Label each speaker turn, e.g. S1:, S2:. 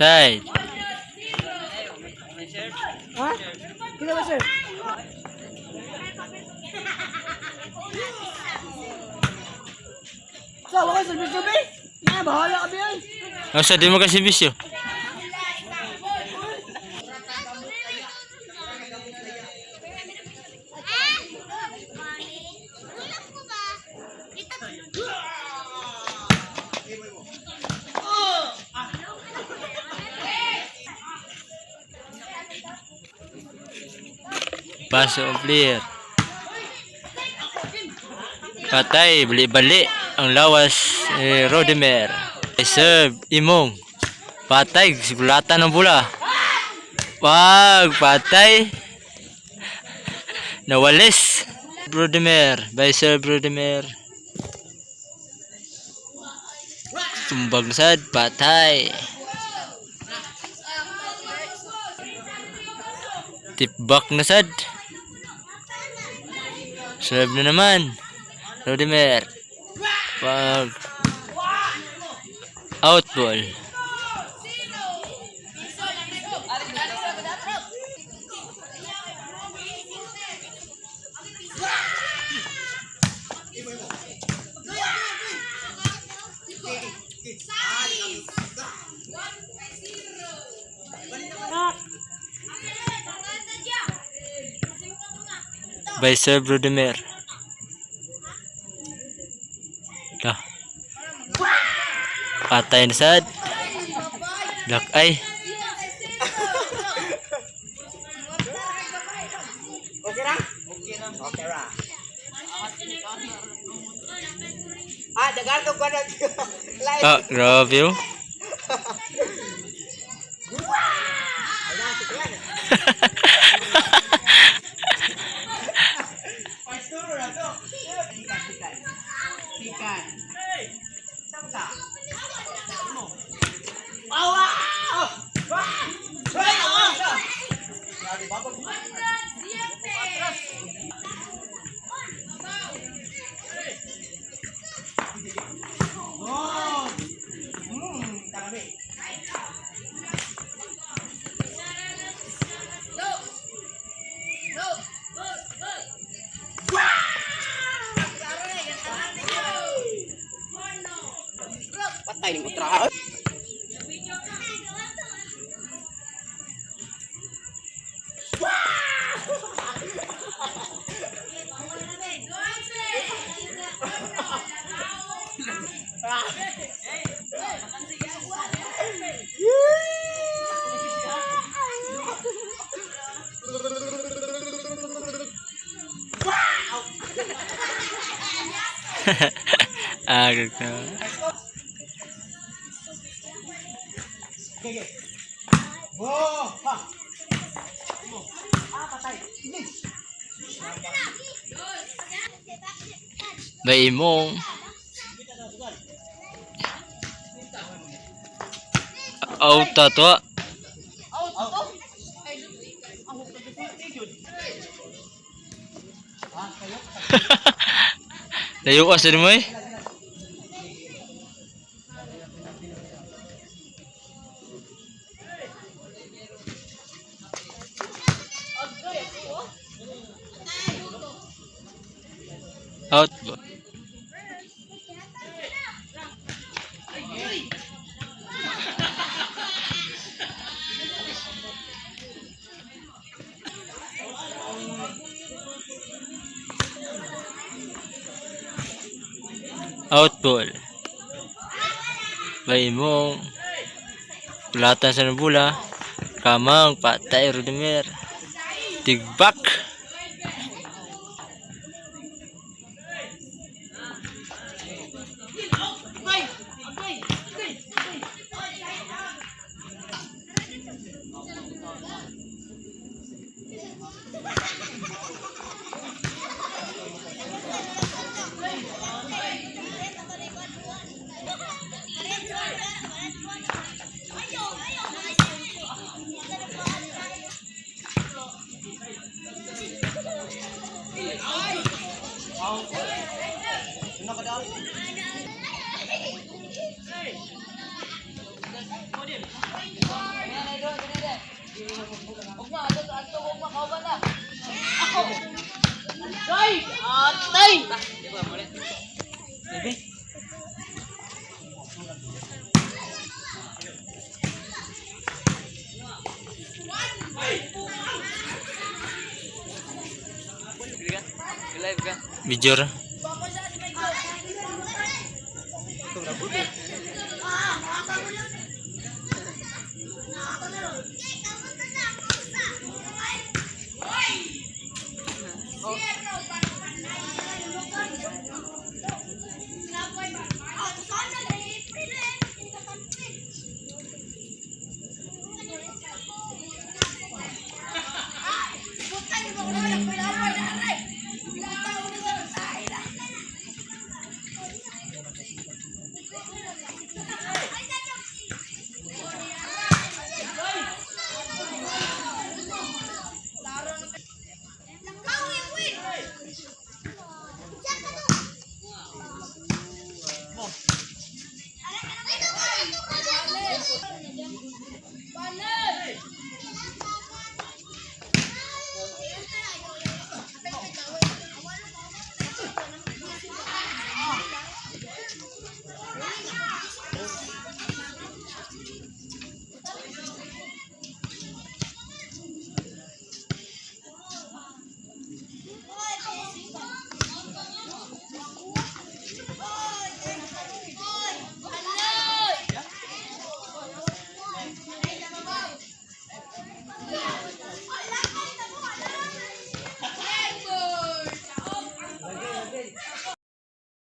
S1: Side.
S2: Ha? Kila ba, sir? Sa, wala ka servisyo, be? Na, bahala ka, be, ay.
S1: O sa di mo kasi bisyo.
S3: Ulam ko ba? Ito.
S1: Paso ang player. Patay, bali-bali ang lawas eh, Rodemer. Serve, Imong. Patay, sigulatan ng bula. Wag, patay. Nawalis. Rodemer, by Sir Rodemer. Tumbag na sad, patay. Tipbak na sad. Serve na naman. Rodemer. Pag out ball. By Sir Rodemer. Dah. Patay na sad. Black eye.
S2: Okay ra? Okay ra. Okay ra. Ah, dagan to ko na. Live.
S1: Ah, grabe oh.
S2: Pasturo na to. Sikan, sikan. Sikan. Samta. Awa! Ah! Ay, awa! Grabe, babag. Oh! Tama. Patay ning utra.
S1: Ah, grabe.
S2: Okay. Bo! Ha! Ah, patay.
S1: By Imong. Out ta to. Layo ka sa mo eh. Out ba? Out ball. Bay mong. Kulatan sa nabula. Kamang patay Rudimer. Tigbak. Video ra.